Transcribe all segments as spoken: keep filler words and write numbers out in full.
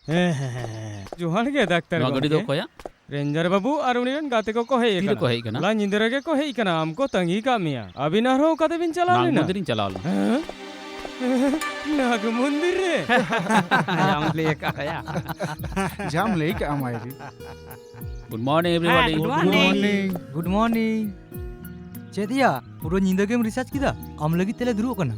ᱦᱮᱸ, ᱦᱮᱸ, ᱦᱮᱸ, ᱦᱮᱸ᱾ ᱡᱚᱦᱟᱨ ᱜᱮ, ᱰᱟᱠᱛᱟᱨ ᱱᱚᱣᱟ ᱜᱟᱹᱰᱤ ᱫᱚ ᱜᱚᱢᱠᱮ᱾ ᱚᱠᱚᱭᱟᱜ? ᱨᱮᱧᱡᱟᱨ ᱵᱟᱹᱵᱩ ᱟᱨ ᱩᱱᱤ ᱨᱮᱱ ᱜᱟᱛᱮ ᱠᱚᱠᱚ ᱦᱮᱡ ᱛᱤ ᱟᱠᱟᱱᱟ᱾ ᱨᱮᱠᱚ ᱦᱮᱡ ᱟᱠᱟᱱᱟ? ᱦᱚᱞᱟ ᱧᱤᱫᱟᱹ ᱨᱮᱜᱮ ᱠᱚ ᱦᱮᱡ ᱟᱠᱟᱱᱟ, ᱟᱢ ᱠᱚ ᱛᱟᱺᱜᱤ ᱠᱟᱜ ᱢᱮᱭᱟ᱾ ᱟᱹᱵᱤᱱ ᱟᱨᱦᱚᱸ ᱚᱠᱟ ᱛᱮᱵᱤᱱ ᱪᱟᱞᱟᱣ ᱞᱮᱱᱟ? ᱱᱟᱜᱽᱢᱚᱱᱫᱤᱨᱤᱧ ᱪᱟᱞᱟᱣ ᱞᱮᱱᱟ᱾ ᱦᱮᱸ? ᱱᱟᱜᱽᱢᱚᱱᱫᱤᱨ ᱨᱮ? ᱡᱟᱢ ᱞᱟᱹᱭ ᱟᱠᱟᱫ ᱭᱟ᱾ ᱡᱟᱢ ᱞᱟᱹᱭ ᱠᱟᱜᱼᱟ, ᱢᱟᱭᱨᱤ᱾ Good morning, everybody. ᱦᱮᱸ, good morning. Good morning. ᱪᱮᱫ ᱭᱟ, ᱯᱩᱨᱟᱹ ᱧᱤᱫᱟᱹ ᱜᱮᱢ ᱨᱤᱥᱟᱨᱪ ᱠᱮᱫᱟ? ᱟᱢ ᱞᱟᱹᱜᱤᱫ ᱛᱮᱞᱮ ᱫᱩᱲᱩᱵ ᱟᱠᱟᱱᱟ᱾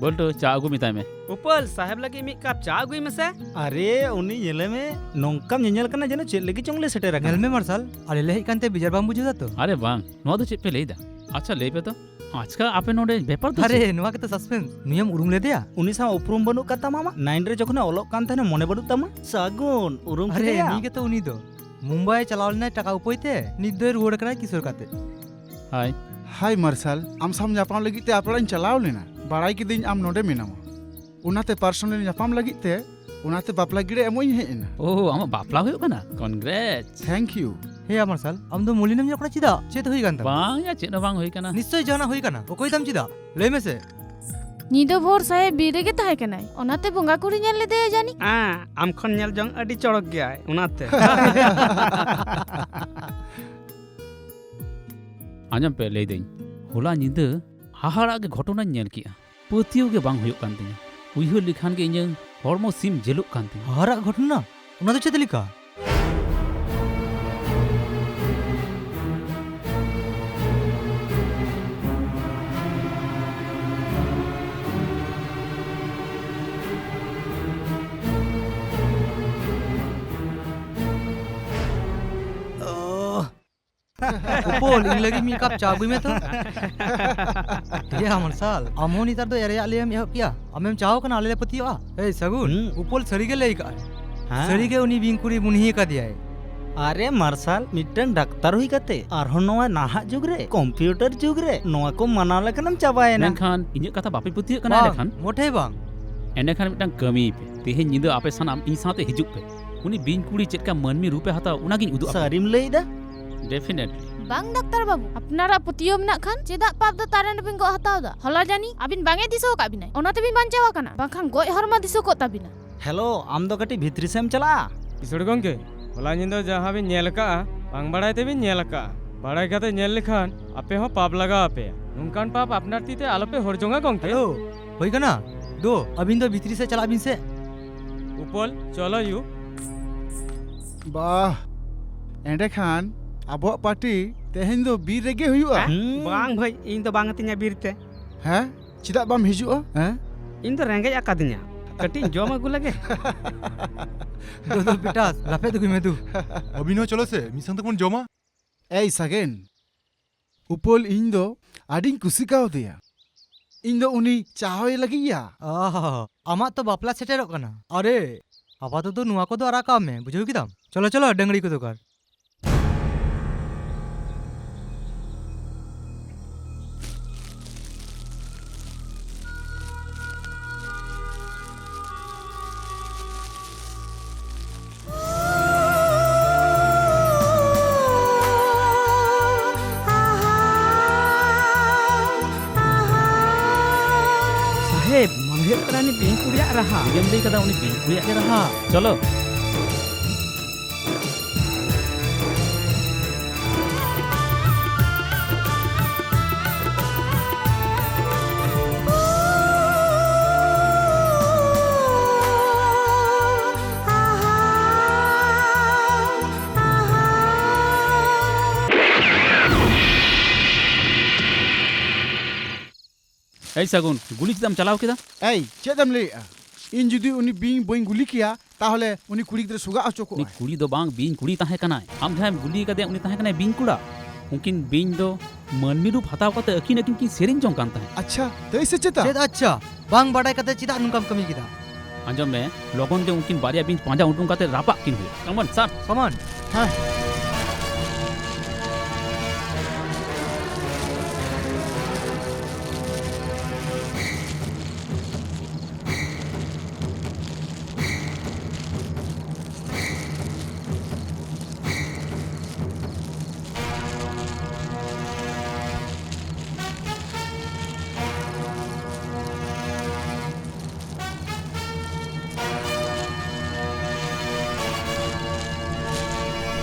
ᱵᱚᱞᱴᱩ, ᱪᱟ ᱟᱹᱜᱩ ᱢᱮᱛᱟᱭ ᱢᱮ᱾ ᱩᱯᱟᱹᱞ, ᱥᱟᱦᱮᱵ ᱞᱟᱹᱜᱤᱫ ᱢᱤᱫ ᱠᱟᱯ ᱪᱟ ᱟᱹᱜᱩᱭ ᱢᱮᱥᱮ᱾ ᱟᱨᱮ, ᱩᱱᱤ ᱧᱮᱞᱮ ᱢᱮ, ᱱᱚᱝᱠᱟᱢ ᱧᱮᱧᱮᱞ ᱠᱟᱱᱟ ᱡᱮᱱᱚ ᱪᱮᱫ ᱞᱟᱹᱜᱤᱫ ᱪᱚᱝ ᱞᱮ ᱥᱮᱴᱮᱨ ᱟᱠᱟᱱᱟ᱾ ᱧᱮᱞ ᱢᱮ ᱢᱟᱨᱥᱟᱞ, ᱟᱞᱮ ᱞᱮ ᱦᱮᱡ ᱠᱟᱱᱛᱮ ᱵᱮᱡᱟᱨ ᱵᱟᱢ ᱵᱩᱡᱷᱟᱹᱣ ᱫᱟ ᱛᱚ? ᱟᱨᱮ ᱵᱟᱝ, ᱱᱚᱣᱟ ᱫᱚ ᱪᱮᱫ ᱯᱮ ᱞᱟᱹᱭ ᱫᱟ? ᱟᱪᱪᱷᱟ, ᱞᱟᱹᱭ ᱯᱮ ᱛᱚ, ᱟᱪᱠᱟ ᱟᱯᱮ ᱱᱚᱰᱮ ᱵᱮᱯᱟᱨ ᱫᱚ ᱟᱨᱮ, ᱪᱮᱫ? ᱱᱚᱣᱟ ᱜᱮᱛᱚ suspense᱾ ᱱᱩᱭᱮᱢ ᱩᱨᱩᱢ ᱞᱮᱫᱮᱭᱟ? ᱩᱱᱤ ᱥᱟᱶ ᱩᱯᱨᱩᱢ ᱵᱟᱹᱱᱩᱜ ᱠᱟᱫ ᱛᱟᱢᱟ ᱟᱢᱟᱜ? Nine ᱨᱮ ᱡᱚᱠᱷᱚᱱᱮ ᱚᱞᱚᱜ ᱠᱟᱱ ᱛᱟᱦᱮᱱᱟ, ᱢᱚᱱᱮ ᱵᱟᱹᱱᱩᱜ ᱛᱟᱢᱟ? ᱥᱟᱹᱜᱩᱱ, ᱩᱨᱩᱢ ᱟᱨᱮ, ᱠᱮᱫᱮᱭᱟᱢ? ᱱᱩᱭ ᱜᱮᱛᱚ ᱩᱱᱤ ᱫᱚ᱾ ᱢᱩᱢᱵᱟᱭ ᱪᱟᱞᱟᱣ ᱞᱮᱱᱟᱭ ᱴᱟᱠᱟ ᱩᱯᱟᱹᱭ ᱛᱮ, ᱱᱤᱛ ᱫᱚᱭ ᱨᱩᱣᱟᱹᱲ ᱠᱟᱱᱟᱭ ᱠᱤᱥᱳᱨ ᱠᱟᱛᱮ᱾ ᱦᱟᱭ᱾ ᱦᱟᱭ ᱢᱟᱨᱥᱟᱞ, ᱟᱢ ᱥᱟᱶ ᱧᱟᱯᱟᱢ ᱞᱟᱹᱜᱤᱫ ᱛᱮ ᱟᱯᱲᱟᱧ ᱪᱟᱞᱟᱣ ᱞᱮᱱᱟ᱾ ᱵᱟᱲᱟᱭ ᱠᱤᱫᱟᱹᱧ ᱟᱢ ᱱᱚᱰᱮ ᱢᱮᱱᱟᱢᱟ᱾ ᱚᱱᱟᱛᱮ personally ᱧᱟᱯᱟᱢ ᱞᱟᱹᱜᱤᱫ ᱛᱮ, ᱚᱱᱟᱛᱮ ᱵᱟᱯᱞᱟ ᱜᱤᱨᱟᱹ ᱮᱢᱚᱜ ᱤᱧ ᱦᱮᱡ ᱮᱱᱟ᱾ ᱳ, ᱟᱢᱟᱜ ᱵᱟᱯᱞᱟ ᱦᱩᱭᱩᱜ ᱠᱟᱱᱟ? Congrats. Thank you. ᱦᱮ ᱭᱟ ᱢᱟᱨᱥᱟᱞ, ᱟᱢ ᱫᱚ ᱢᱚᱞᱤᱱᱮᱢ ᱧᱚᱜ ᱠᱟᱱᱟ ᱪᱮᱫᱟᱜ? ᱪᱮᱫ ᱦᱩᱭ ᱠᱟᱱ ᱛᱟᱢᱟ? ᱵᱟᱝ ᱭᱟ, ᱪᱮᱫ ᱦᱚᱸ ᱵᱟᱝ ᱦᱩᱭ ᱠᱟᱱᱟ᱾ ᱱᱤᱥᱪᱚᱭ ᱡᱟᱦᱟᱱᱟᱜ ᱦᱩᱭ ᱠᱟᱱᱟ᱾ ᱚᱠᱚᱭ ᱛᱟᱢ ᱪᱮᱫᱟᱜ? ᱞᱟᱹᱭ ᱢᱮᱥᱮ᱾ ᱧᱤᱫᱟᱹ ᱵᱷᱳᱨ ᱥᱟᱦᱮᱵ ᱵᱤᱨ ᱨᱮᱜᱮ ᱛᱟᱦᱮᱸ ᱠᱟᱱᱟᱭ, ᱚᱱᱟᱛᱮ ᱵᱚᱸᱜᱟ ᱠᱩᱲᱤ ᱧᱮᱞ ᱞᱮᱫᱮᱭᱟ ᱡᱟᱹᱱᱤᱡ᱾ ᱟᱸ, ᱟᱢ ᱠᱷᱚᱱ ᱧᱮᱞ ᱡᱚᱝ ᱟᱹᱰᱤ ᱪᱚᱨᱚᱠ ᱜᱮᱭᱟᱭ, ᱚᱱᱟᱛᱮ᱾ ᱟᱸᱡᱚᱢ ᱯᱮ, ᱞᱟᱹᱭᱫᱟᱹᱧ, ᱦᱚᱞᱟ ᱧᱤᱫᱟᱹ ᱦᱟᱦᱟᱲᱟᱜ ᱜᱮ ᱜᱷᱚᱴᱚᱱᱟᱧ ᱧᱮᱞ ᱠᱮᱜᱼᱟ᱾ ᱯᱟᱹᱛᱭᱟᱹᱣ ᱜᱮ ᱵᱟᱝ ᱦᱩᱭᱩᱜ ᱠᱟᱱ ᱛᱤᱧᱟᱹ᱾ ᱩᱭᱦᱟᱹᱨ ᱞᱮᱠᱷᱟᱱ ᱜᱮ ᱤᱧᱟᱹᱝ ᱦᱚᱲᱢᱚ ᱥᱤᱢ ᱡᱮᱞᱚᱜ ᱠᱟᱱ ᱛᱤᱧᱟᱹ᱾ ᱦᱟᱦᱟᱲᱟᱜ ᱜᱷᱚᱴᱚᱱᱟ? ᱚᱱᱟ ᱫᱚ ᱪᱮᱫ ᱞᱮᱠᱟ? ᱩᱯᱚᱞ, ᱤᱧ ᱞᱟᱹᱜᱤᱫ ᱢᱤᱫ ᱠᱟᱯ ᱪᱟ ᱟᱹᱜᱩᱭ ᱢᱮ ᱛᱚ᱾ ᱭᱟ ᱢᱟᱨᱥᱟᱞ, ᱟᱢ ᱦᱚᱸ ᱱᱮᱛᱟᱨ ᱫᱚ ᱮᱲᱮᱭᱟᱜ ᱞᱟᱹᱭᱮᱢ ᱮᱦᱚᱵ ᱠᱮᱜᱼᱟ? ᱟᱢᱮᱢ ᱪᱟᱣ ᱠᱟᱱᱟ, ᱟᱞᱮ ᱞᱮ ᱯᱟᱹᱛᱭᱟᱹᱜᱼᱟ? ᱮᱭ ᱥᱟᱹᱜᱩᱱ, ᱦᱩᱸ᱾ ᱩᱯᱚᱞ ᱥᱟᱹᱨᱤ ᱜᱮ ᱞᱟᱹᱭ ᱠᱟᱜᱼᱟᱭ᱾ ᱦᱮᱸ᱾ ᱥᱟᱹᱨᱤ ᱜᱮ ᱩᱱᱤ ᱵᱤᱧ ᱠᱩᱲᱤ ᱢᱩᱱᱦᱤ ᱟᱠᱟᱫᱮᱭᱟᱭ᱾ ᱟᱨᱮ ᱢᱟᱨᱥᱟᱞ, ᱢᱤᱫᱴᱟᱝ ᱰᱟᱠᱛᱟᱨ ᱦᱩᱭ ᱠᱟᱛᱮ ᱟᱨᱦᱚᱸ ᱱᱚᱣᱟ ᱱᱟᱦᱟᱜ ᱡᱩᱜᱽ ᱨᱮ, ᱠᱚᱢᱯᱤᱭᱩᱴᱟᱨ ᱡᱩᱜᱽ ᱨᱮ ᱱᱚᱣᱟ ᱠᱚ ᱢᱟᱱᱟᱣ ᱞᱮᱠᱷᱟᱱᱮᱢ ᱪᱟᱵᱟᱭᱮᱱᱟ᱾ ᱢᱮᱱᱠᱷᱟᱱ ᱤᱧᱟᱹᱜ ᱠᱟᱛᱷᱟ ᱵᱟᱯᱮ ᱯᱟᱹᱛᱭᱟᱹᱜ ᱠᱟᱱᱟ ᱵᱟᱝ, ᱮᱸᱰᱮᱠᱷᱟᱱ? ᱢᱚᱴᱷᱮ ᱵᱟᱝ᱾ ᱮᱸᱰᱮᱠᱷᱟᱱ ᱢᱤᱫᱴᱟᱝ ᱠᱟᱹᱢᱤᱭ ᱯᱮ, ᱛᱮᱦᱮᱧ ᱧᱤᱫᱟᱹ ᱟᱯᱮ ᱥᱟᱱᱟᱢ ᱤᱧ ᱥᱟᱶᱛᱮ ᱦᱤᱡᱩᱜ ᱯᱮ᱾ ᱩᱱᱤ ᱵᱤᱧ ᱠᱩᱲᱤ ᱪᱮᱫ ᱞᱮᱠᱟ ᱢᱟᱹᱱᱢᱤ ᱨᱩᱯᱮ ᱦᱟᱛᱟᱣᱟ, ᱚᱱᱟᱜᱤᱧ ᱩᱫᱩᱜ ᱟᱯᱮᱭᱟ᱾ ᱥᱟᱹᱨᱤᱢ ᱞᱟᱹᱭ ᱮᱫᱟ? Definitely. ᱵᱟᱝ ᱰᱟᱠᱛᱟᱨ ᱵᱟᱹᱵᱩ, ᱟᱯᱱᱟᱨᱟᱜ ᱯᱟᱹᱛᱭᱟᱹᱣ ᱢᱮᱱᱟᱜ ᱠᱷᱟᱱ ᱪᱮᱫᱟᱜ ᱯᱟᱯ ᱫᱚ ᱛᱟᱨᱮᱱ ᱨᱮᱵᱤᱱ ᱜᱚᱜ ᱦᱟᱛᱟᱣ ᱮᱫᱟ? ᱦᱚᱞᱟ ᱡᱟᱹᱱᱤᱡ ᱟᱹᱵᱤᱱ ᱵᱟᱝ ᱮ ᱫᱤᱥᱟᱹ ᱟᱠᱟᱫ ᱵᱤᱱᱟᱭ, ᱚᱱᱟ ᱛᱮᱵᱤᱱ ᱵᱟᱧᱪᱟᱣ ᱟᱠᱟᱱᱟ, ᱵᱟᱝᱠᱷᱟᱱ ᱜᱚᱡ ᱦᱚᱨ ᱢᱟ ᱫᱤᱥᱟᱹ ᱠᱚᱜ ᱛᱟᱹᱵᱤᱱᱟ᱾ ᱦᱮᱞᱳ, ᱟᱢ ᱫᱚ ᱠᱟᱹᱴᱤᱡ ᱵᱷᱤᱛᱨᱤ ᱥᱮᱫ ᱮᱢ ᱪᱟᱞᱟᱜᱼᱟ? ᱠᱤᱥᱳᱲ ᱜᱚᱝᱠᱮ, ᱦᱚᱞᱟ ᱧᱤᱫᱟᱹ ᱡᱟᱦᱟᱸ ᱵᱤᱱ ᱧᱮᱞ ᱟᱠᱟᱫᱼᱟ, ᱵᱟᱝ ᱵᱟᱲᱟᱭ ᱛᱮᱵᱤᱱ ᱧᱮᱞ ᱟᱠᱟᱫᱼᱟ᱾ ᱵᱟᱲᱟᱭ ᱠᱟᱛᱮ ᱧᱮᱞ ᱞᱮᱠᱷᱟᱱ ᱟᱯᱮ ᱦᱚᱸ ᱯᱟᱯ ᱞᱟᱜᱟᱣ ᱟᱯᱮᱭᱟ᱾ ᱱᱚᱝᱠᱟᱱ ᱯᱟᱯ ᱟᱯᱱᱟᱨ ᱛᱤ ᱛᱮ ᱟᱞᱚᱯᱮ ᱦᱚᱨᱡᱚᱝᱟ ᱜᱚᱝᱠᱮ᱾ ᱦᱮᱞᱳ, ᱦᱩᱭ ᱠᱟᱱᱟ? ᱫᱳ, ᱟᱹᱵᱤᱱ ᱫᱚ ᱵᱷᱤᱛᱨᱤ ᱥᱮᱫ ᱪᱟᱞᱟᱜ ᱵᱤᱱ ᱥᱮ᱾ ᱩᱯᱚᱞ, ᱪᱚᱞᱚ ᱭᱩ᱾ ᱵᱟᱦ, ᱮᱸᱰᱮᱠᱷᱟᱱ ᱟᱵᱚᱣᱟᱜ ᱯᱟᱨᱴᱤ ᱛᱮᱦᱮᱧ ᱫᱚ ᱵᱤᱨ ᱨᱮᱜᱮ ᱦᱩᱭᱩᱜᱼᱟ? ᱦᱮᱸ? ᱦᱩᱸ᱾ ᱵᱟᱝ ᱵᱷᱟᱹᱭ, ᱤᱧ ᱫᱚ ᱵᱟᱝ ᱟᱹᱛᱤᱧᱟ ᱵᱤᱨ ᱛᱮ᱾ ᱦᱮᱸ? ᱪᱮᱫᱟᱜ ᱵᱟᱢ ᱦᱤᱡᱩᱜᱼᱟ? ᱦᱮᱸ? ᱤᱧ ᱫᱚ ᱨᱮᱸᱜᱮᱡ ᱟᱠᱟᱫᱤᱧᱟ, ᱠᱟᱹᱴᱤᱡ ᱤᱧ ᱡᱚᱢ ᱟᱹᱜᱩ ᱞᱮᱜᱮ᱾ ᱫᱩ, ᱫᱩ, ᱯᱤᱴᱟᱥ, ᱞᱟᱯᱮ ᱫᱩᱜᱤ ᱢᱮ ᱫᱩ᱾ ᱟᱹᱵᱤᱱ ᱦᱚᱸ ᱪᱚᱞᱚ ᱥᱮ, ᱢᱤᱫ ᱥᱟᱶ ᱛᱮᱵᱚᱱ ᱡᱚᱢᱟ᱾ ᱮᱭ ᱥᱟᱜᱮᱱ, ᱩᱯᱚᱞ ᱤᱧ ᱫᱚ ᱟᱹᱰᱤᱧ ᱠᱩᱥᱤ ᱠᱟᱣᱫᱮᱭᱟ᱾ ᱤᱧ ᱫᱚ ᱩᱱᱤ ᱪᱟᱦᱟᱣᱮ ᱞᱟᱹᱜᱤᱫ ᱭᱟ᱾ ᱚᱦ, ᱟᱢᱟᱜ ᱛᱚ ᱵᱟᱯᱞᱟ ᱥᱮᱴᱮᱨᱚᱜ ᱠᱟᱱᱟ᱾ ᱟᱨᱮ, ᱟᱯᱟᱛᱚᱛᱚ ᱱᱚᱣᱟ ᱠᱚᱫᱚ ᱟᱨᱟᱜ ᱠᱟᱜ ᱢᱮ, ᱵᱩᱡᱷᱟᱹᱣ ᱠᱮᱫᱟᱢ? ᱪᱚᱞᱚ, ᱪᱚᱞᱚ, ᱰᱟᱹᱝᱨᱤ ᱠᱚ ᱫᱚᱨᱠᱟᱨ᱾ ᱥᱟᱦᱮᱵ, ᱢᱚᱱᱮ ᱦᱩᱭᱩᱜ ᱠᱟᱱᱟ ᱩᱱᱤ ᱵᱤᱧ ᱠᱩᱲᱤᱭᱟᱜ ᱨᱟᱦᱟ᱾ ᱴᱷᱤᱠᱮᱢ ᱞᱟᱹᱭ ᱠᱟᱫᱟ, ᱩᱱᱤ ᱵᱤᱧ ᱠᱩᱲᱤᱭᱟᱜ ᱜᱮ ᱨᱟᱦᱟ᱾ ᱪᱚᱞᱚ᱾ ᱮᱭ ᱥᱟᱹᱜᱩᱱ, ᱜᱩᱞᱤ ᱪᱮᱫᱟᱜ ᱮᱢ ᱪᱟᱞᱟᱣ ᱠᱮᱫᱟ? ᱮᱭ, ᱪᱮᱫ ᱮᱢ ᱞᱟᱹᱭᱮᱜᱼᱟ? ᱤᱧ ᱡᱩᱫᱤ ᱩᱱᱤ ᱵᱤᱧ ᱵᱟᱹᱧ ᱜᱩᱞᱤ ᱠᱮᱭᱟ, ᱛᱟᱦᱚᱞᱮ ᱩᱱᱤ ᱠᱩᱲᱤ ᱜᱤᱫᱽᱨᱟᱹ ᱥᱚᱜᱟᱜ ᱦᱚᱪᱚ ᱩᱱᱤ ᱠᱚᱜᱼᱟᱭ᱾ ᱠᱩᱲᱤ ᱫᱚ ᱵᱟᱝ, ᱵᱤᱧ ᱠᱩᱲᱤ ᱛᱟᱦᱮᱸ ᱠᱟᱱᱟᱭ᱾ ᱟᱢ ᱡᱟᱦᱟᱸᱭᱮᱢ ᱜᱩᱞᱤ ᱠᱟᱫᱮᱭᱟ, ᱩᱱᱤ ᱛᱟᱦᱮᱸ ᱠᱟᱱᱟᱭ ᱵᱤᱧ ᱠᱚᱲᱟ᱾ ᱩᱱᱠᱤᱱ ᱵᱤᱧ ᱫᱚ ᱢᱟᱹᱱᱢᱤ ᱨᱩᱯ ᱦᱟᱛᱟᱣ ᱠᱟᱛᱮ ᱟᱹᱠᱤᱱ ᱟᱹᱠᱤᱱ ᱠᱤᱱ ᱥᱮᱨᱮᱧ ᱡᱚᱝ ᱠᱟᱱ ᱛᱟᱦᱮᱸᱫ᱾ ᱟᱪᱪᱷᱟ, ᱛᱟᱹᱭ ᱥᱮ ᱪᱮᱛᱟ? ᱪᱮᱫ ᱟᱪᱪᱷᱟ? ᱵᱟᱝ ᱵᱟᱰᱟᱭ ᱠᱟᱛᱮ ᱪᱮᱫᱟᱜ ᱱᱚᱝᱠᱟᱢ ᱠᱟᱹᱢᱤ ᱠᱮᱫᱟ? ᱟᱸᱡᱚᱢ ᱢᱮ, ᱞᱚᱜᱚᱱ ᱜᱮ ᱩᱱᱠᱤᱱ ᱵᱟᱨᱭᱟ ᱵᱤᱧ ᱯᱟᱸᱡᱟ ᱩᱰᱩᱝ ᱠᱟᱛᱮ ᱨᱟᱯᱟᱜ ᱠᱤᱱ ᱦᱩᱭᱩᱜᱼᱟ᱾ ᱠᱟᱢᱚᱱ, ᱥᱟᱨ᱾ ᱠᱟᱢᱚᱱ᱾ ᱦᱮᱸ᱾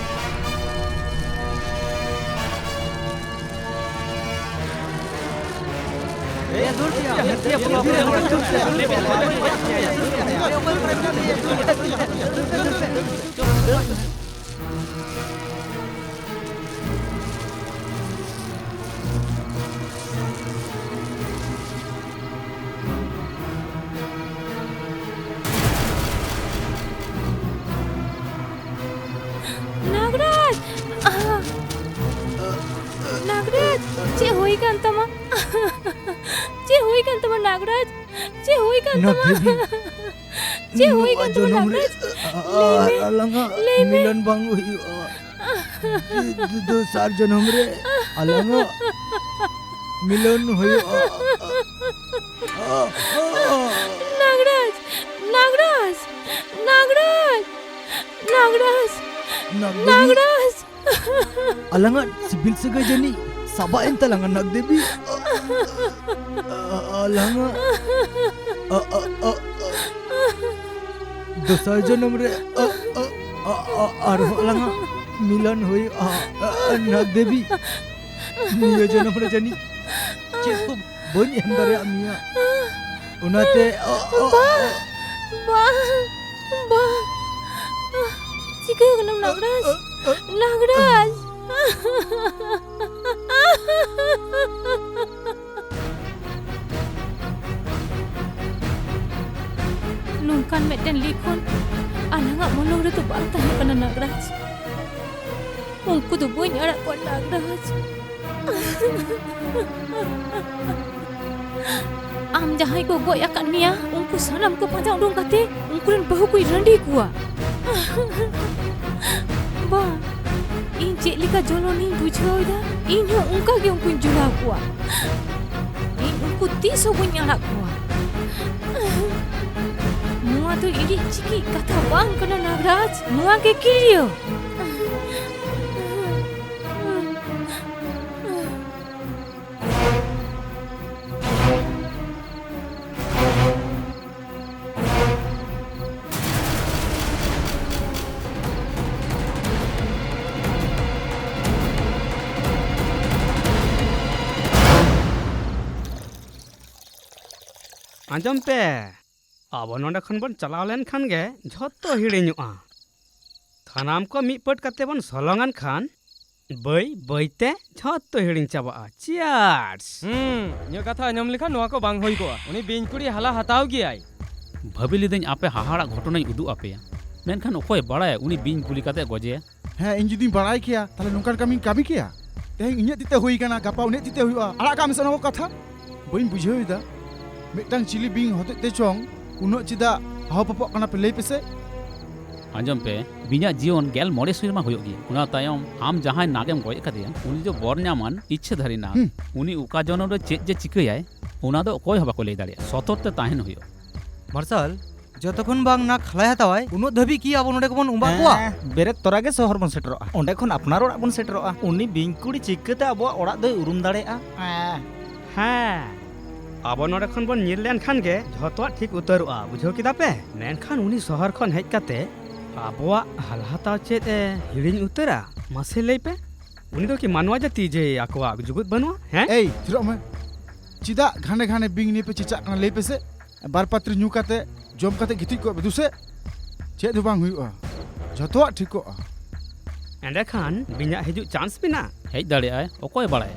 ᱱᱟᱜᱽᱨᱟᱡᱽ! ᱟᱦ! ᱱᱟᱜᱽᱨᱟᱡᱽ, ᱪᱮᱫ ᱦᱩᱭ ᱠᱟᱱ ᱛᱟᱢᱟ? ᱪᱮᱫ ᱦᱩᱭ ᱠᱟᱱ ᱛᱟᱢᱟ ᱱᱟᱜᱽᱨᱟᱡᱽ? ᱪᱮᱫ ᱦᱩᱭ ᱠᱟᱱ ᱛᱟᱢᱟ? ᱪᱮᱫ ᱦᱩᱭ ᱱᱚᱣᱟ ᱠᱟᱱ ᱛᱟᱢᱟ ᱡᱚᱱᱚᱢ ᱨᱮ ᱱᱟᱜᱽᱨᱟᱡᱽ? ᱞᱟᱹᱭ ᱢᱮ, ᱟᱞᱟᱝᱟᱜ ᱞᱟᱹᱭ ᱢᱮ᱾ ᱢᱤᱞᱚᱱ ᱵᱟᱝ ᱦᱩᱭᱩᱜᱼᱟ᱾ ᱫᱚ-, ᱫᱚᱥᱟᱨ ᱡᱚᱱᱚᱢ ᱨᱮ ᱟᱞᱟᱝᱟᱜ ᱢᱤᱞᱚᱱ ᱦᱩᱭᱩᱜᱼᱟ᱾ ᱱᱟᱜᱽᱨᱟᱡᱽ! ᱱᱟᱜᱽᱨᱟᱡᱽ! ᱱᱟᱜᱽᱨᱟᱡᱽ! ᱱᱟᱜᱽᱨᱟᱡᱽ! ᱱᱟᱜᱽ ᱫᱮᱵᱤ! ᱱᱟᱜᱽᱨᱟᱡᱽ! ᱟᱞᱟᱝᱟᱜ ᱥᱤᱵᱤᱞ ᱥᱟᱹᱜᱟᱹᱭ ᱡᱟᱹᱱᱤᱡ ᱥᱟᱵᱟᱜ ᱮᱱ ᱛᱟᱞᱟᱝᱟ, ᱱᱟᱜᱽ ᱫᱮᱵᱤ᱾ ᱟᱞᱟᱝᱟᱜ ᱫᱚᱥᱟᱨ ᱡᱚᱱᱚᱢ ᱨᱮ ᱟᱨᱦᱚᱸ ᱟᱞᱟᱝᱟᱜ ᱢᱤᱞᱚᱱ ᱦᱩᱭᱩᱜᱼᱟ, ᱱᱟᱜᱽ ᱫᱮᱵᱤ᱾ ᱱᱤᱭᱟᱹ ᱡᱚᱱᱚᱢ ᱨᱮ ᱡᱟᱹᱱᱤᱡ ᱪᱮᱫ ᱦᱚᱸ ᱵᱟᱹᱧ ᱮᱢ ᱫᱟᱲᱮᱭᱟᱜ ᱢᱮᱭᱟ᱾ ᱚᱱᱟᱛᱮ, ᱟ, ᱟ, ᱵᱟ, ᱟ᱾ ᱵᱟ, ᱵᱟ, ᱪᱤᱠᱟᱹ ᱠᱟᱱᱟᱢ ᱱᱟᱜᱽᱨᱟᱡᱽ? ᱱᱟᱜᱽᱨᱟᱡᱽ! ᱱᱚᱝᱠᱟᱱ ᱢᱤᱫᱴᱮᱱ ᱞᱤᱠᱷᱚᱱ ᱟᱞᱟᱝᱟᱜ ᱢᱚᱞᱚᱝ ᱨᱮᱫᱚ ᱵᱟᱝ ᱛᱟᱦᱮᱸ ᱠᱟᱱᱟ ᱱᱟᱜᱽᱨᱟᱡᱽ᱾ ᱩᱱᱠᱩ ᱫᱚ ᱵᱟᱹᱧ ᱟᱲᱟᱜ ᱠᱚᱣᱟ ᱱᱟᱜᱽᱨᱟᱡᱽ᱾ ᱟᱢ ᱡᱟᱦᱟᱸᱭ ᱠᱚ ᱜᱚᱡ ᱟᱠᱟᱫ ᱢᱮᱭᱟ, ᱩᱱᱠᱩ ᱥᱟᱱᱟᱢ ᱠᱚ ᱯᱟᱸᱡᱟ ᱩᱰᱩᱝ ᱠᱟᱛᱮ ᱩᱱᱠᱩ ᱨᱮᱱ ᱵᱟᱹᱦᱩ ᱠᱚᱧ ᱨᱟᱺᱰᱤ ᱠᱚᱣᱟ᱾ ᱵᱟ, ᱤᱧ ᱪᱮᱫ ᱞᱮᱠᱟ ᱡᱚᱞᱚᱱᱤᱧ ᱵᱩᱡᱷᱟᱹᱣ ᱮᱫᱟ, ᱤᱧ ᱦᱚᱸ ᱚᱱᱠᱟ ᱜᱮ ᱩᱱᱠᱩᱧ ᱡᱚᱞᱟᱣ ᱠᱚᱣᱟ᱾ ᱤᱧ ᱩᱱᱠᱩ ᱛᱤᱥ ᱦᱚᱸ ᱵᱟᱹᱧ ᱟᱲᱟᱜ ᱠᱚᱣᱟ᱾ ᱱᱚᱣᱟ ᱫᱚ ᱤᱧᱤᱡ ᱪᱤᱠᱤᱡ ᱠᱟᱛᱷᱟ ᱵᱟᱝ ᱠᱟᱱᱟ, ᱱᱟᱜᱽᱨᱟᱡᱽ᱾ ᱱᱚᱣᱟ ᱜᱮ ᱠᱤᱨᱭᱟᱹ᱾ ᱟᱸᱡᱚᱢ ᱯᱮ, ᱟᱵᱚ ᱱᱚᱸᱰᱮ ᱠᱷᱚᱱ ᱵᱚᱱ ᱪᱟᱞᱟᱣ ᱞᱮᱱ ᱠᱷᱟᱱ ᱜᱮ ᱡᱷᱚᱛᱚ ᱦᱤᱲᱤᱧᱚᱜᱼᱟ᱾ ᱥᱟᱱᱟᱢ ᱠᱚ ᱢᱤᱫ ᱯᱟᱹᱴ ᱠᱟᱛᱮ ᱵᱚᱱ ᱥᱚᱞᱚᱝ ᱟᱱ ᱠᱷᱟᱱ ᱵᱟᱹᱭ ᱵᱟᱹᱭ ᱛᱮ ᱡᱷᱚᱛᱚ ᱦᱤᱲᱤᱧ ᱪᱟᱵᱟᱜᱼᱟ᱾ Cheers! ᱦᱩᱸ, ᱤᱧᱟᱹᱜ ᱠᱟᱛᱷᱟ ᱟᱸᱡᱚᱢ ᱞᱮᱠᱷᱟᱱ ᱱᱚᱣᱟ ᱠᱚ ᱵᱟᱝ ᱦᱩᱭ ᱠᱚᱜᱼᱟ᱾ ᱩᱱᱤ ᱵᱤᱧ ᱠᱩᱲᱤ ᱦᱟᱞᱟ ᱦᱟᱛᱟᱣ ᱜᱮᱭᱟᱭ᱾ ᱵᱷᱟᱹᱵᱤ ᱞᱤᱫᱟᱹᱧ ᱟᱯᱮ ᱦᱟᱦᱟᱲᱟᱜ ᱜᱷᱚᱴᱚᱱᱟᱧ ᱩᱫᱩᱜ ᱟᱯᱮᱭᱟ, ᱢᱮᱱᱠᱷᱟᱱ ᱚᱠᱚᱭ ᱵᱟᱲᱟᱭ ᱩᱱᱤ ᱵᱤᱧ ᱜᱩᱞᱤ ᱠᱟᱛᱮ ᱜᱚᱡᱮᱭᱟ᱾ ᱦᱮᱸ, ᱤᱧ ᱡᱩᱫᱤᱧ ᱵᱟᱲᱟᱭ ᱠᱮᱭᱟ, ᱛᱟᱦᱞᱮ ᱱᱚᱝᱠᱟᱱ ᱠᱟᱹᱢᱤᱧ ᱠᱟᱹᱢᱤ ᱠᱮᱭᱟ? ᱛᱮᱦᱮᱧ ᱤᱧᱟᱹᱜ ᱛᱤᱛᱮ ᱦᱩᱭ ᱠᱟᱱᱟ, ᱜᱟᱯᱟ ᱩᱱᱤᱭᱟᱜ ᱛᱤᱛᱮ ᱦᱩᱭᱩᱜᱼᱟ᱾ ᱟᱲᱟᱜ ᱠᱟᱜ ᱢᱮᱥᱮ ᱚᱱᱟ ᱠᱚ ᱠᱟᱛᱷᱟ᱾ ᱵᱟᱹᱧ ᱵᱩᱡᱷᱟᱹᱣ ᱮᱫᱟ, ᱢᱤᱫᱴᱟᱝ ᱪᱤᱞᱤ ᱵᱤᱧ ᱦᱚᱛᱮᱡ ᱛᱮ ᱪᱚᱝ ᱩᱱᱟᱹᱜ ᱪᱮᱫᱟᱜ ᱦᱟᱣ ᱯᱟᱯᱚᱜ ᱠᱟᱱᱟ ᱯᱮ, ᱞᱟᱹᱭ ᱯᱮᱥᱮ? ᱟᱸᱡᱚᱢ ᱯᱮ, ᱵᱤᱧᱟᱜ ᱡᱤᱭᱚᱱ ᱜᱮᱞ ᱢᱚᱬᱮ ᱥᱮᱨᱢᱟ ᱦᱩᱭᱩᱜ ᱜᱮᱭᱟ᱾ ᱚᱱᱟ ᱛᱟᱭᱚᱢ ᱟᱢ ᱡᱟᱦᱟᱸᱭ ᱱᱟᱜᱮᱢ ᱜᱚᱡ ᱟᱠᱟᱫᱮᱭᱟ, ᱩᱱᱤ ᱫᱚ ᱵᱚᱨ ᱧᱟᱢᱟᱱ ᱤᱪᱪᱷᱟᱹᱫᱷᱟᱨᱤ ᱱᱟᱜ᱾ ᱦᱩᱸ᱾ ᱩᱱᱤ ᱚᱠᱟ ᱡᱚᱱᱚᱢ ᱨᱮ ᱪᱮᱫ ᱡᱮ ᱪᱤᱠᱟᱹᱭᱟᱭ, ᱚᱱᱟ ᱫᱚ ᱚᱠᱚᱭ ᱦᱚᱸ ᱵᱟᱠᱚ ᱞᱟᱹᱭ ᱫᱟᱲᱮᱭᱟᱜᱼᱟ᱾ ᱥᱚᱛᱚᱨ ᱛᱮ ᱛᱟᱦᱮᱱ ᱦᱩᱭᱩᱜᱼᱟ᱾ ᱢᱟᱨᱥᱟᱞ, ᱡᱚᱛᱚᱠᱷᱚᱱ ᱵᱟᱝ ᱱᱟᱜ ᱦᱟᱞᱟᱭ ᱦᱟᱛᱟᱣᱟᱭ, ᱩᱱᱟᱹᱜ ᱫᱷᱟᱹᱵᱤᱡ ᱠᱤ ᱟᱵᱚ ᱱᱚᱰᱮ ᱜᱮᱵᱚᱱ ᱚᱸᱵᱟᱜ ᱠᱚᱣᱟ? ᱮᱸ, ᱵᱮᱨᱮᱫ ᱛᱚᱨᱟ ᱜᱮ ᱥᱚᱦᱚᱨ ᱵᱚᱱ ᱥᱮᱴᱮᱨᱚᱜᱼᱟ᱾ ᱚᱸᱰᱮ ᱠᱷᱚᱱ ᱟᱯᱱᱟᱨ ᱚᱲᱟᱜ ᱵᱚᱱ ᱥᱮᱴᱮᱨᱚᱜᱼᱟ᱾ ᱩᱱᱤ ᱵᱤᱧ ᱠᱩᱲᱤ ᱪᱤᱠᱟᱹᱛᱮ ᱟᱵᱚᱣᱟᱜ ᱚᱲᱟᱜ ᱫᱚᱭ ᱩᱨᱩᱢ ᱫᱟᱲᱮᱭᱟᱜᱼᱟ? ᱮᱸ᱾ ᱦᱮᱸ, ᱟᱵᱚ ᱱᱚᱰᱮ ᱠᱷᱚᱱ ᱵᱚᱱ ᱧᱤᱨ ᱞᱮᱱ ᱠᱷᱟᱱ ᱜᱮ ᱡᱷᱚᱛᱚᱣᱟᱜ ᱴᱷᱤᱠ ᱩᱛᱟᱹᱨᱚᱜᱼᱟ, ᱵᱩᱡᱷᱟᱹᱣ ᱠᱮᱫᱟ ᱯᱮ? ᱢᱮᱱᱠᱷᱟᱱ ᱩᱱᱤ ᱥᱚᱦᱚᱨ ᱠᱷᱚᱱ ᱦᱮᱡ ᱠᱟᱛᱮ ᱟᱵᱚᱣᱟᱜ ᱦᱟᱞᱦᱟᱛᱟᱣ ᱪᱮᱫ ᱮ ᱦᱤᱲᱤᱧ ᱩᱛᱟᱹᱨᱟ? ᱢᱟᱥᱮ ᱞᱟᱹᱭ ᱯᱮ, ᱩᱱᱤ ᱫᱚ ᱠᱤ ᱢᱟᱱᱣᱟ ᱡᱟᱹᱛᱤ ᱡᱮ ᱟᱠᱚᱣᱟᱜ ᱡᱩᱜᱩᱫ ᱵᱟᱹᱱᱩᱜᱼᱟ? ᱦᱮᱸ? ᱮᱭ, ᱛᱷᱤᱨᱚᱜ ᱢᱮ᱾ ᱪᱮᱫᱟᱜ ᱜᱷᱟᱱᱮ ᱜᱷᱟᱱᱮ ᱵᱤᱧ ᱱᱤᱭᱮ ᱯᱮ ᱪᱮᱪᱟᱜ ᱠᱟᱱᱟ, ᱞᱟᱹᱭ ᱯᱮᱥᱮ? ᱵᱟᱨ ᱯᱟᱛᱨᱤ ᱧᱩ ᱠᱟᱛᱮ, ᱡᱚᱢ ᱠᱟᱛᱮ ᱜᱤᱛᱤᱡ ᱠᱚᱜ ᱯᱮ ᱫᱩᱥᱮ᱾ ᱪᱮᱫ ᱦᱚᱸ ᱵᱟᱝ ᱦᱩᱭᱩᱜᱼᱟ, ᱡᱷᱚᱛᱚᱣᱟᱜ ᱴᱷᱤᱠᱚᱜᱼᱟ᱾ ᱮᱸᱰᱮᱠᱷᱟᱱ ᱵᱤᱧᱟᱜ ᱦᱤᱡᱩᱜ ᱪᱟᱱᱥ ᱢᱮᱱᱟᱜᱼᱟ᱾ ᱦᱮᱡ ᱫᱟᱲᱮᱭᱟᱜᱼᱟᱭ, ᱚᱠᱚᱭ ᱵᱟᱲᱟᱭᱟ᱾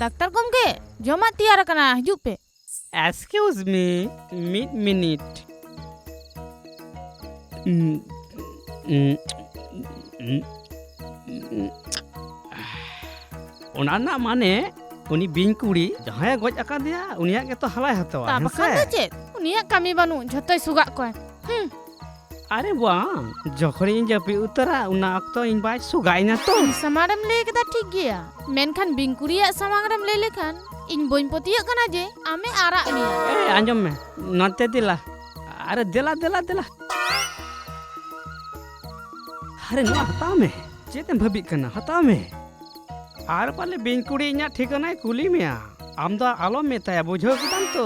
ᱰᱟᱠᱛᱟᱨ ᱜᱚᱢᱠᱮ, ᱡᱚᱢᱟᱜ ᱛᱮᱭᱟᱨ ᱟᱠᱟᱱᱟ, ᱦᱤᱡᱩᱜ ᱯᱮ᱾ Excuse me, ᱢᱤᱫ ᱢᱤᱱᱤᱴ᱾ ᱩᱸ, ᱩᱸ, ᱩᱸ, ᱩᱸ, ᱚᱱᱟ ᱨᱮᱱᱟᱜ ᱢᱟᱱᱮ, ᱩᱱᱤ ᱵᱤᱧ ᱠᱩᱲᱤ ᱡᱟᱦᱟᱸᱭᱮ ᱜᱚᱡ ᱟᱠᱟᱫᱮᱭᱟ, ᱩᱱᱤᱭᱟᱜ ᱜᱮᱛᱚ ᱦᱟᱞᱟᱭ ᱦᱟᱛᱟᱣᱟ, ᱛᱟ ᱦᱮᱸ ᱵᱟᱠᱷᱟᱱ ᱥᱮ? ᱫᱚ ᱪᱮᱫ? ᱩᱱᱤᱭᱟᱜ ᱠᱟᱹᱢᱤ ᱵᱟᱹᱱᱩᱜ, ᱡᱷᱚᱛᱚᱭ ᱥᱩᱜᱟᱜ ᱠᱚᱣᱟ᱾ ᱦᱩᱸ᱾ ᱟᱨᱮ ᱵᱟᱝ, ᱡᱚᱠᱷᱚᱱ ᱤᱧ ᱡᱟᱹᱯᱤᱫ ᱩᱛᱟᱹᱨᱟ, ᱚᱱᱟ ᱚᱠᱛᱚ ᱤᱧ ᱵᱟᱭ ᱥᱩᱜᱟᱭᱤᱧᱟ ᱛᱚ᱾ ᱤᱧ ᱥᱟᱢᱟᱝ ᱨᱮᱢ ᱞᱟᱹᱭ ᱠᱮᱫᱟ ᱴᱷᱤᱠ ᱜᱮᱭᱟ, ᱢᱮᱱᱠᱷᱟᱱ ᱵᱤᱧ ᱠᱩᱲᱤᱭᱟᱜ ᱥᱟᱢᱟᱝ ᱨᱮᱢ ᱞᱟᱹᱭ ᱞᱮᱠᱷᱟᱱ ᱤᱧ ᱵᱟᱹᱧ ᱯᱟᱹᱛᱭᱟᱹᱜ ᱠᱟᱱᱟ ᱡᱮ ᱟᱢᱮ ᱟᱨᱟᱜ ᱢᱮᱭᱟ᱾ ᱮ, ᱟᱸᱡᱚᱢ ᱢᱮ, ᱱᱚᱛᱮ ᱫᱮᱞᱟ᱾ ᱟᱨᱮ ᱫᱮᱞᱟ, ᱫᱮᱞᱟ, ᱫᱮᱞᱟ᱾ ᱟᱨᱮ ᱱᱚᱣᱟ ᱦᱟᱛᱟᱣ ᱢᱮ᱾ ᱪᱮᱫ ᱮᱢ ᱵᱷᱟᱹᱵᱤᱜ ᱠᱟᱱᱟ? ᱦᱟᱛᱟᱣ ᱢᱮ᱾ ᱟᱨ ᱯᱟᱞᱮ ᱵᱤᱧ ᱠᱩᱲᱤ ᱤᱧᱟᱜ ᱴᱷᱤᱠᱟᱹᱱᱟᱭ ᱠᱩᱞᱤ ᱢᱮᱭᱟ᱾ ᱟᱢ ᱫᱚ ᱟᱞᱚᱢ ᱢᱮᱛᱟᱭᱟ, ᱵᱩᱡᱷᱟᱹᱣ ᱠᱮᱫᱟᱢ ᱛᱚ?